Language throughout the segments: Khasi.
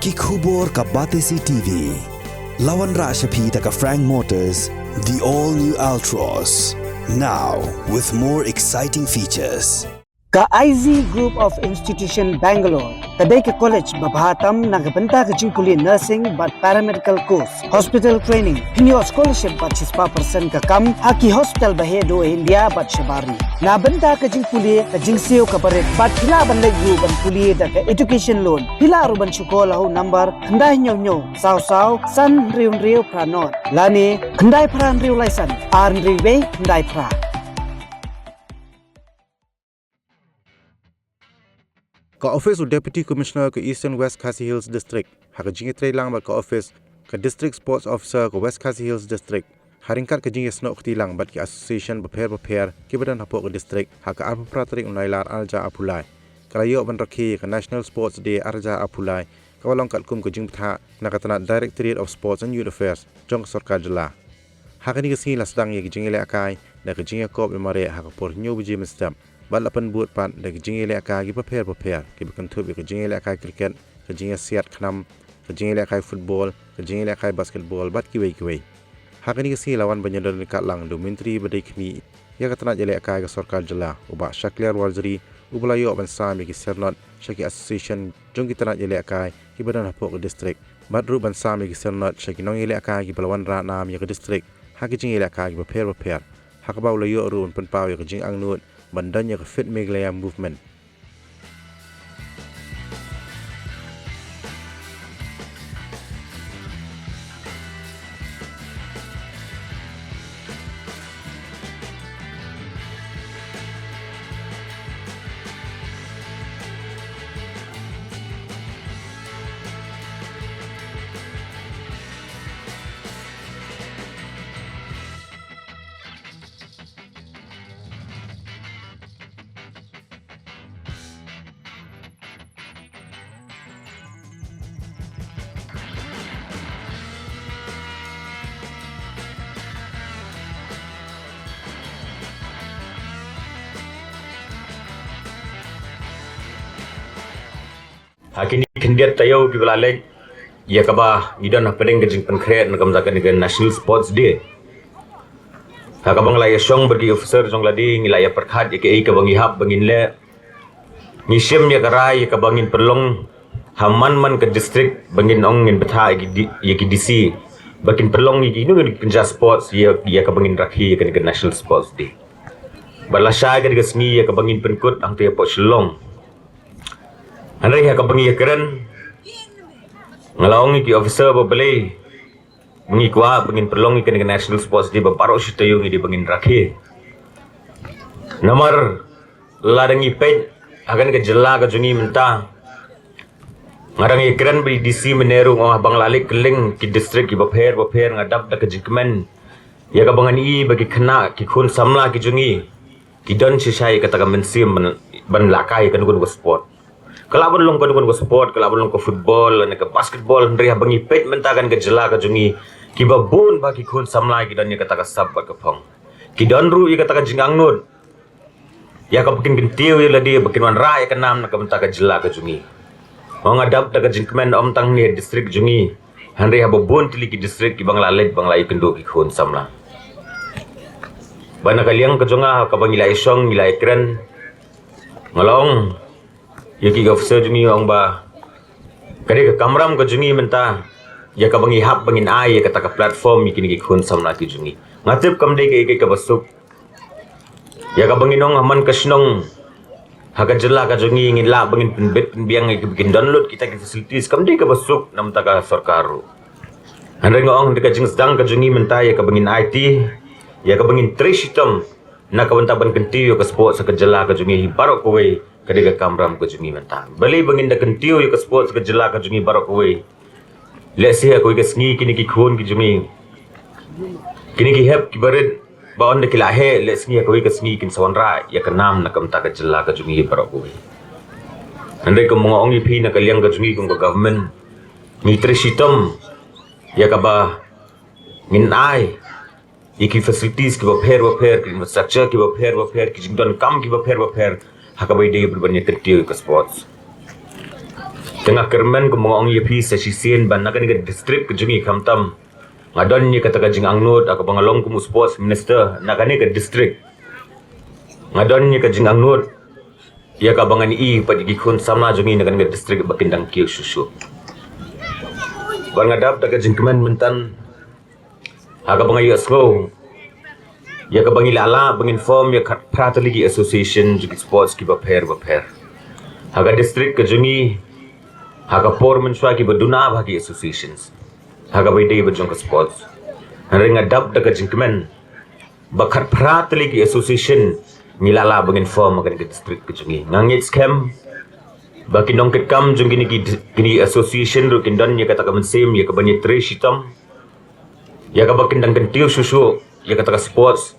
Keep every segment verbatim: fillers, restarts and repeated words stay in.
Ki khubor ka Batesi T V. La wanrah sha phi da ka Frank Motors, the all new Altroz. Now with more exciting features. Ka I Z Group of Institution Bangalore ka dei ka college ba bha tam na ka bynta ka jingpule nursing bad paramedical course, hospital training, pynïoh scholarship bad shispah percent ka kam ha ki hospital ba heh duh India bad shabar ri. Na bynta ka jingpule, ka jingsiew kaba rit bad phi lah ban leit ruh ban pule da ka education loan. Phi lah ruh ban shu call ha u number khyndai hynñiew hynñiew saw saw san hynriew hynriew phra nod lane khyndai phra hynriew lai san ar hynriew wei khyndai phra. Ka Office u Deputy Commissioner ka Eastern West Khasi Hills District ha ka jingïatreilang bad ka Office ka District Sports Officer ka West Khasi Hills District ha ryngkat ka jingïasnoh kti lang bad ki association bapher bapher kiba don hapoh ka district ha ka arphew phra tarik u Nailar arhajar arphew lai, ka la ïoh ban rakhe ïa ka National Sports Day arhajar arphew lai, kaba long katkum ka jingbthah na ka tnat Directorate of Sports and Youth Affairs jong ka sorkar jylla. Ha kane ka sngi la sdang ïa ka jingïalehkai da ka jingïakop ïa mareh ha ka por hynñiew baje mynstep bad la pynbud pat da ka jingïalehkai kiba pher bapher kiba kynthup ïa ka jingïalehkai cricket, ka jingïasiat khnam, ka jingïalehkai football, ka jingïalehkai basketball bad kiwei kiwei. Ha kane ka sngi la wan ban ïadon ryngkat lang da u Myntri ba dei khmih ïa ka tnat ïalehkai ka sorkar jylla, u Bah Shakliar Warjri, uba la ïoh ban sam ïa ki sernot sha ki association jong ki tnat ïalehkai kiba don hapoh ka district bad ruh ban sam ïa ki sernot sha ki nongïalehkai kiba la wanrah nam ïa ka district ha ki jingïalehkai kiba pher bapher, ha kaba u la ïoh ruh ban pynpaw ïa ka jingangnud ban don ïa ka Fit Meghalaya Movement. Ha kine ki khyndiat taïew kiba la leit, ïa kaba ngi don hapdeng ka jingpynkhreh na ka bynta kane ka National Sports Day. Ha kaba ngi la ïashong bad ki officer jong lade, ngi la ïapyrkhat ïa kaei kaba ngi hap ba ngin leh. Ngi shim ïa ka rai ïa kaba ngin pynlong ha man man ka district ba ngin ong ngin bthah ïa ki D-, ïa ki D C ba kin pynlong ïa kino kino ki kynja sports ïa, ïa kaba ngin rakhe ïa kane ka National Sports Day. Bad lashai kane ka sngi ïa kaba ngin pynkut hangta hapoh Shillong. Hynrei ha kaba ngi ïakren, nga la ong ïa ki officer ba balei ba ngi kwah ba ngin pynlong ïa kane ka National Sports Day ba baroh shi taïew ngi dei ba ngin rakhe. Namar lada ngi peit ha kane ka jylla ka jong ngi mynta, nga dang ïakren bad i D C mynne ruh, nga ong haba nga la leit kylleng ki district kiba pher bapher, nga dap da ka jingkmen ïa kaba ngan ïohi ba ki khynnah ki khun samla ki jong ngi ki don shisha ïa kata ka mynsiem ban, ban lehkai ïa kano kano ka sport. Ka lah ban long kano kano ka sport, ka lah ban long ka football lane ka basketball, hynrei haba ngi peit mynta ha kane ka jylla ka jong ngi, kiba bun ba ki khun samla ki don ïa kata ka sap bad ka phong. Ki don ruh ïa kata ka jingangnud ïa kaba kin kyntiew ïa lade ba kin wanrah ïa ka nam na ka bynta ka jylla ka jong ngi. Nga ong nga dap da ka jingkmen ym tang hangne ha district jong ngi, hynrei ha ba bun tylli ki district kiba nga la leit ba nga la ïakynduh ki khun samla. Bad na ka liang ka jong nga ha kaba ngi la ïashong ngi la ïakren, nga la ong ïa ki officer jong ngi, nga ong ba ka dei ka kamram ka jong ngi mynta ïa kaba ngi hap ba ngin ai ïa kata ka platform ïa kine ki khun samla ki jong ngi. Nga tip kam dei kaei kaei kaba suk ïa kaba ngin ong ha man ka shnong ha ka jylla ka jong ngi ngin lah ba ngin pynbit pynbiang ïa kaba kin don lut kita ki facilities, kam dei kaba suk na bynta ka sorkar ruh. Hynrei nga ong da ka jingsdang ka jong ngi mynta ïa kaba ngin aiti, ïa kaba ngin trei shitom na ka bynta ban kyntiew ïa ka sports ha ka jylla ka jong ngi hi baroh kawei, ka dei ka kamram ka jong ngi mynta. Balei ba ngin da kyntiew ïa ka sports ha ka jylla ka jong ngi baroh kawei? Lehse ha kawei ka sngi kine ki khun ki jong ngi, kine ki hep kiba rit, ba ynda ki la heh, lehse ha kawei ka sngi kin sa wanrah ïa ka nam na ka bynta ka jylla ka jong ngi baroh kawei. Hynrei kum nga ong ïa phi, na ka liang ka jong ngi kum ka government, ngi trei shitom ïa kaba ngin ai ïa ki facilities kiba pher bapher, ki infrastructure kiba pher bapher, ki jingdonkam kiba pher bapher, ha kaba ïadei bad ban ïa kyntiew ïa ka sports. Te nga kyrmen kumba nga ong ïa phi sa shisien ba na kane ka district ka jong ngi khamtam nga don ïa kata ka jingangnud ha kaba nga long kum u sports minister na kane ka district. Nga don ïa ka jingangnud ïa kaba ngan ïohi pat ïa ki khun samla jong ngi na kane ka district ba kin dang kiew shuh shuh. Bad nga dap da ka jingkmen mynta ha kaba nga ïohsngew ïa kaba ngi la lah ba ngin form ïa khatphra tylli ki association jong ki sports kiba pher ba pher ha ka district ka jong ngi, ha ka por mynshuwa kiba duna bha ki associations ha kaba ïadei bad jong ka sports. Hynrei nga dap da ka jingkmen ba khatphra tylli ki association ngi la lah ba ngin form ha kane ka district ka jong ngi. Nga ngeit skhem ba ki nongkitkam jong kine ki, kine ki association ruh kin don ïa kata ka mynsiem ïa ka ban ïatrei shitom ïa kaba kin dang kyntiew shuh shuh ïa kata ka sports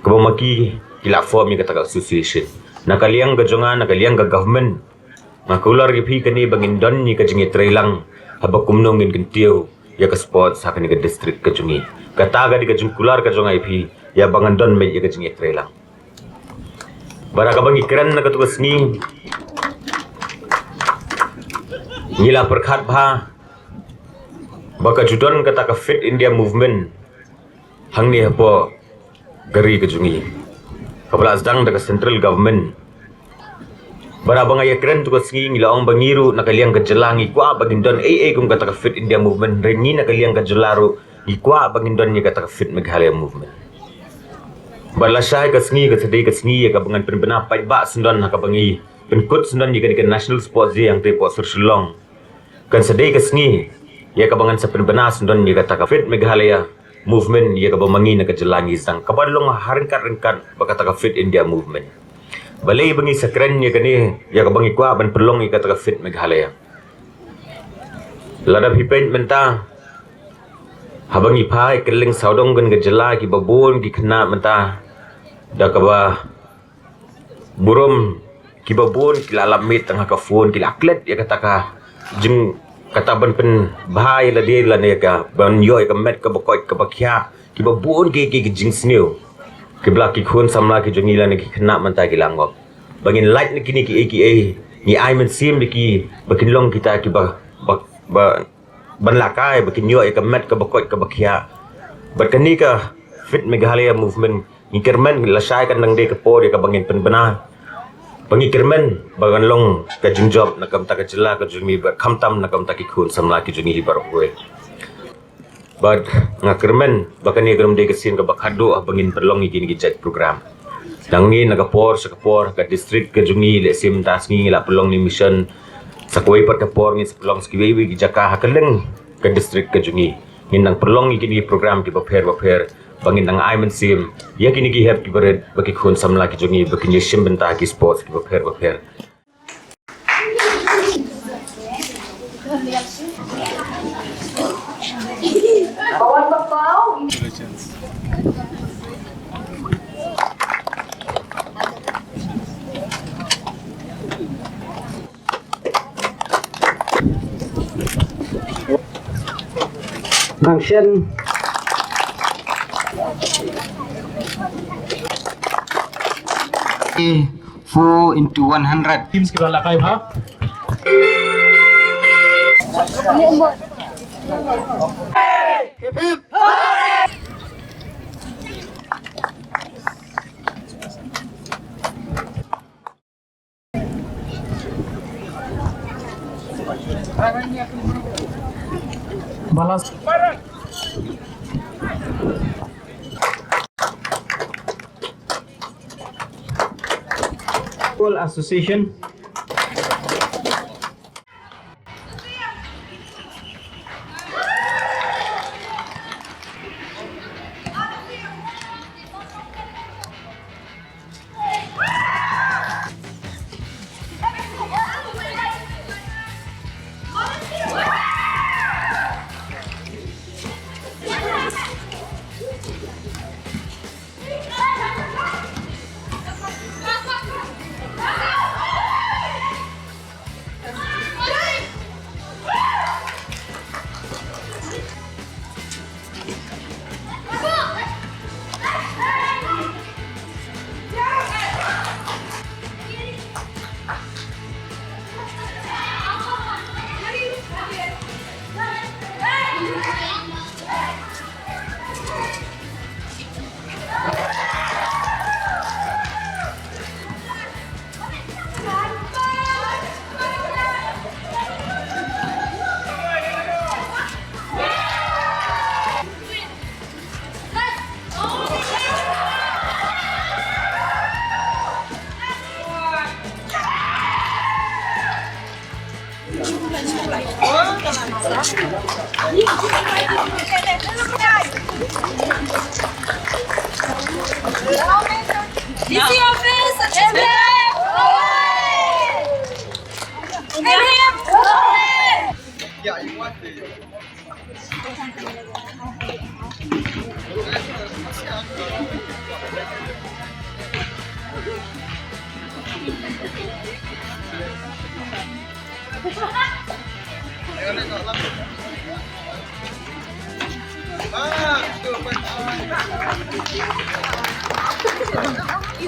kaba ma ki ki la form ïa kata ka association. Na ka liang ka jong nga, na ka liang ka government, nga kular ïa phi kane ba ngin don ïa ka jingïatreilang haba kumno ngin kyntiew ïa ka sports ha kane ka district ka jong ngi. Kata ka dei ka jingkular ka jong nga ïa phi ïa ba ngan don beit ïa ka jingïatreilang. Bad ha kaba ngi kren na katu ka sngi ngi la pyrkhat bha ba ka ju don kata ka Fit India Movement hangne hapoh ka ri ka jong ngi kaba la sdang da ka central government. Bad ha ba nga ïakren tu ka sngi ngi la ong ba ngi ruh na ka liang ka jylla ngi kwah ba ngin don ei ei kum kata ka Fit India Movement, hynrei ngi na ka liang ka jylla ruh ngi kwah ba ngin don ïa kata ka Fit Meghalaya Movement. Bad lashai ka sngi ka sa dei ka sngi ïa kaba ngan pynbna paidbah syndon ha kaba ngi pynkut syndon ïa kane ka National Sports Day hangtei hapoh Shillong. Kan sa dei ka sngi ïa kaba ngan sa pynbna syndon ïa kata ka Fit Meghalaya Movement ïa kaba ma ngi na ka jylla ngi sdang, kaba long ha ryngkat ryngkat bad kata ka Fit India Movement. Balei ba ngi sa kren ïa kane, ïa kaba ngi kwah ban pynlong ïa kata ka Fit Meghalaya? Lada phi peit mynta haba ngi phai kylleng sawdong kane ka jylla kiba bun ki khynnah mynta da kaba burom kiba bun ki la lap miet tang ha ka phone, ki la klet ïa kata ka jing, kata ban pynbha ïa lade lane ka ban ïoh ïa ka met kaba koit kaba khiah. Kiba bun ki, ki, ki jingsniew kiba la ki khun samla ki jong ngi lane ki khynnah mynta ki la ngop. Ba ngin lait na kine kiei kiei, ngi ai mynsiem ïa ki ba kin long kita kiba, ba, ba ban lehkai ba kin ïoh ïa ka met kaba koit kaba khiah. Bad kane ka Fit Meghalaya Movement ngi kyrmen lashai kan dang dei ka por ïa kaba ngin pynbna, ba ngi kyrmen ba kan long ka jingjop na ka bynta ka jylla ka jong ngi bad khamtam na ka bynta ki khun samla ki jong ngi baroh kawei. Bad nga kyrmen ba kane kan dei ka sien kaba khatduh haba ngin pynlong ïa kine ki jait program. Nangne na ka por sha ka por, ka district ka jong ngi, lehse mynta ka sngi ngi la pynlong ïa ka mission, sa kawei pat ka por ngin sa pynlong sa kiwei kiwei ki jaka ha kylleng ka district ka jong ngi. Ngin nang pynlong ïa kine ki program kiba pher bapher ba ngin nang ai mynsiem ïa kine ki hep kiba rit ba ki khun samla ki jong ngi ba kin ïashim bynta ha ki sports kiba pher bapher. Nang shen. Four into one hundred. Teams kiba la kai bha. Balas. Football Association. D C office, M L A. M L A.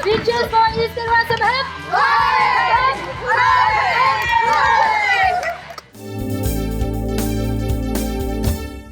Teachers for Eastern West Sub Hep.